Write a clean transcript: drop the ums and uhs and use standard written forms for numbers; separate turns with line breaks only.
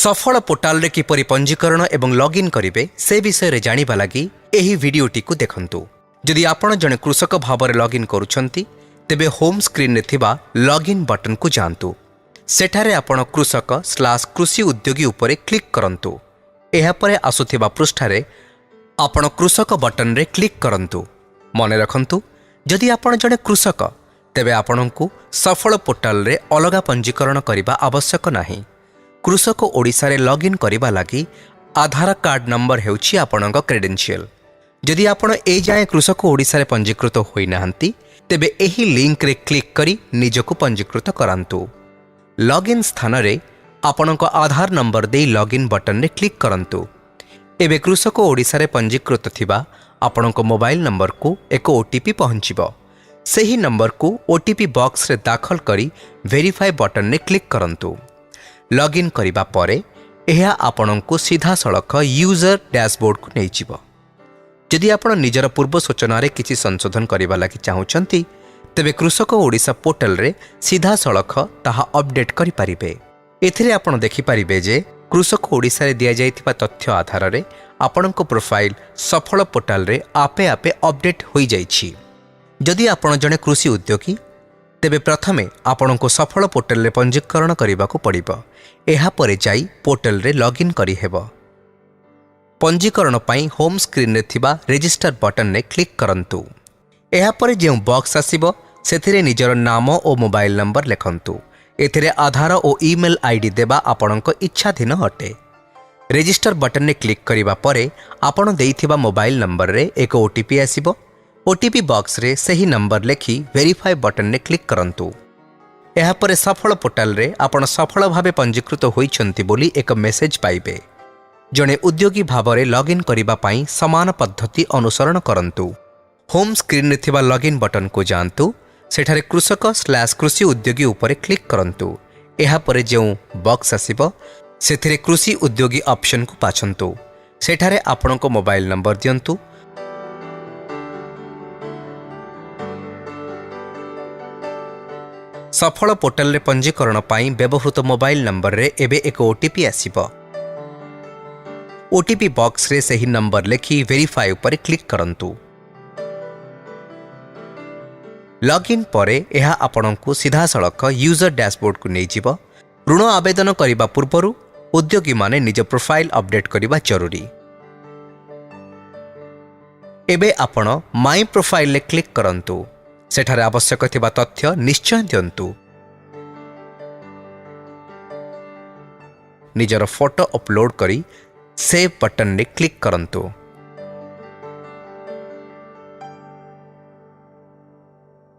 ସଫଳ ପୋର୍ଟାଲରେ କିପରି ପଞ୍ଜୀକରଣ ଏବଂ ଲଗ୍ଇନ୍ କରିବେ, ସେ ବିଷୟରେ ଜାଣିବା ଲାଗି ଏହି ଭିଡିଓଟିକୁ ଦେଖନ୍ତୁ। ଯଦି ଆପଣ ଜଣେ କୃଷକ ଭାବରେ ଲଗ୍ଇନ୍ କରୁଛନ୍ତି, ତେବେ ହୋମ୍ ସ୍କ୍ରିନ୍ରେ ଥିବା ଲଗ୍ଇନ୍ ବଟନ୍କୁ ଯାଆନ୍ତୁ। ସେଠାରେ ଆପଣ କୃଷକ/କୃଷି ଉଦ୍ୟୋଗୀ ଉପରେ କ୍ଲିକ୍ କରନ୍ତୁ। ଏହାପରେ ଆସୁଥିବା ପୃଷ୍ଠାରେ ଆପଣ କୃଷକ ବଟନରେ କ୍ଲିକ୍ କରନ୍ତୁ। ମନେ ରଖନ୍ତୁ, ଯଦି ଆପଣ ଜଣେ କୃଷକ, ତେବେ ଆପଣଙ୍କୁ ସଫଳ ପୋର୍ଟାଲରେ ଅଲଗା ପଞ୍ଜୀକରଣ କରିବା ଆବଶ୍ୟକ ନାହିଁ। କୃଷକ ଓଡ଼ିଶାରେ ଲଗ୍ଇନ୍ କରିବା ଲାଗି ଆଧାର କାର୍ଡ଼ ନମ୍ବର ହେଉଛି ଆପଣଙ୍କ କ୍ରେଡେନ୍ସିଆଲ। ଯଦି ଆପଣ ଏ ଯାଏଁ କୃଷକ ଓଡ଼ିଶାରେ ପଞ୍ଜୀକୃତ ହୋଇନାହାନ୍ତି, ତେବେ ଏହି ଲିଙ୍କରେ କ୍ଲିକ୍ କରି ନିଜକୁ ପଞ୍ଜୀକୃତ କରାନ୍ତୁ। ଲଗ୍ଇନ୍ ସ୍ଥାନରେ ଆପଣଙ୍କ ଆଧାର ନମ୍ବର ଦେଇ ଲଗ୍ଇନ୍ ବଟନରେ କ୍ଲିକ୍ କରନ୍ତୁ। ଏବେ କୃଷକ ଓଡ଼ିଶାରେ ପଞ୍ଜୀକୃତ ଥିବା ଆପଣଙ୍କ ମୋବାଇଲ ନମ୍ବରକୁ ଏକ ଓଟିପି ପହଞ୍ଚିବ। ସେହି ନମ୍ବରକୁ ଓଟିପି ବକ୍ସରେ ଦାଖଲ କରି ଭେରିଫାଏ ବଟନରେ କ୍ଲିକ୍ କରନ୍ତୁ। ଲଗ୍ଇନ୍ କରିବା ପରେ ଏହା ଆପଣଙ୍କୁ ସିଧାସଳଖ ୟୁଜର ଡ୍ୟାସବୋର୍ଡକୁ ନେଇଯିବ। ଯଦି ଆପଣ ନିଜର ପୂର୍ବ ସୂଚନାରେ କିଛି ସଂଶୋଧନ କରିବା ଲାଗି ଚାହୁଁଛନ୍ତି, ତେବେ କୃଷକ ଓଡ଼ିଶା ପୋର୍ଟାଲରେ ସିଧାସଳଖ ତାହା ଅପଡେଟ୍ କରିପାରିବେ। ଏଥିରେ ଆପଣ ଦେଖିପାରିବେ ଯେ କୃଷକ ଓଡ଼ିଶାରେ ଦିଆଯାଇଥିବା ତଥ୍ୟ ଆଧାରରେ ଆପଣଙ୍କ ପ୍ରୋଫାଇଲ ସଫଳ ପୋର୍ଟାଲରେ ଆପେ ଆପେ ଅପଡେଟ୍ ହୋଇଯାଇଛି। ଯଦି ଆପଣ ଜଣେ କୃଷି ଉଦ୍ୟୋଗୀ, ତେବେ ପ୍ରଥମେ ଆପଣଙ୍କୁ ସଫଳ ପୋର୍ଟାଲରେ ପଞ୍ଜୀକରଣ କରିବାକୁ ପଡ଼ିବ। ଏହାପରେ ଯାଇ ପୋର୍ଟାଲରେ ଲଗ୍ଇନ୍ କରିହେବ। ପଞ୍ଜୀକରଣ ପାଇଁ ହୋମ୍ ସ୍କ୍ରିନ୍ରେ ଥିବା ରେଜିଷ୍ଟର ବଟନରେ କ୍ଲିକ୍ କରନ୍ତୁ। ଏହାପରେ ଯେଉଁ ବକ୍ସ ଆସିବ, ସେଥିରେ ନିଜର ନାମ ଓ ମୋବାଇଲ ନମ୍ବର ଲେଖନ୍ତୁ। ଏଥିରେ ଆଧାର ଓ ଇମେଲ୍ ଆଇଡି ଦେବା ଆପଣଙ୍କ ଇଚ୍ଛାଧୀନ ଅଟେ। ରେଜିଷ୍ଟର ବଟନରେ କ୍ଲିକ୍ କରିବା ପରେ ଆପଣ ଦେଇଥିବା ମୋବାଇଲ ନମ୍ବରରେ ଏକ ଓଟିପି ଆସିବ। ଓଟିପି ବକ୍ସରେ ସେହି ନମ୍ବର ଲେଖି ଭେରିଫାଏ ବଟନରେ କ୍ଲିକ୍ କରନ୍ତୁ। ଏହାପରେ ସଫଳ ପୋର୍ଟାଲରେ ଆପଣ ସଫଳ ଭାବେ ପଞ୍ଜୀକୃତ ହୋଇଛନ୍ତି ବୋଲି ଏକ ମେସେଜ ପାଇବେ। ଜଣେ ଉଦ୍ୟୋଗୀ ଭାବରେ ଲଗ୍ଇନ୍ କରିବା ପାଇଁ ସମାନ ପଦ୍ଧତି ଅନୁସରଣ କରନ୍ତୁ। ହୋମ୍ ସ୍କ୍ରିନ୍ରେ ଥିବା ଲଗ୍ଇନ୍ ବଟନକୁ ଯାଆନ୍ତୁ। ସେଠାରେ କୃଷକ/କୃଷି ଉଦ୍ୟୋଗୀ ଉପରେ କ୍ଲିକ୍ କରନ୍ତୁ। ଏହାପରେ ଯେଉଁ ବକ୍ସ ଆସିବ, ସେଥିରେ କୃଷି ଉଦ୍ୟୋଗୀ ଅପସନକୁ ବାଛନ୍ତୁ। ସେଠାରେ ଆପଣଙ୍କ ମୋବାଇଲ ନମ୍ବର ଦିଅନ୍ତୁ। ସଫଳ ପୋର୍ଟାଲରେ ପଞ୍ଜୀକରଣ ପାଇଁ ବ୍ୟବହୃତ ମୋବାଇଲ ନମ୍ବରରେ ଏବେ ଏକ ଓଟିପି ଆସିବ। ଓଟିପି ବକ୍ସରେ ସେହି ନମ୍ବର ଲେଖି ଭେରିଫାଏ ଉପରେ କ୍ଲିକ୍ କରନ୍ତୁ। ଲଗ୍ଇନ୍ ପରେ ଏହା ଆପଣଙ୍କୁ ସିଧାସଳଖ ୟୁଜର ଡ୍ୟାସବୋର୍ଡକୁ ନେଇଯିବ। ଋଣ ଆବେଦନ କରିବା ପୂର୍ବରୁ ଉଦ୍ୟୋଗୀମାନେ ନିଜ ପ୍ରୋଫାଇଲ ଅପଡେଟ୍ କରିବା ଜରୁରୀ। ଏବେ ଆପଣ ମାଇ ପ୍ରୋଫାଇଲରେ କ୍ଲିକ୍ କରନ୍ତୁ। ସେଠାରେ ଆବଶ୍ୟକ ଥିବା ତଥ୍ୟ ନିଶ୍ଚୟ ଦିଅନ୍ତୁ। ନିଜର ଫଟୋ ଅପଲୋଡ୍ କରି ସେଭ୍ ବଟନରେ କ୍ଲିକ୍ କରନ୍ତୁ।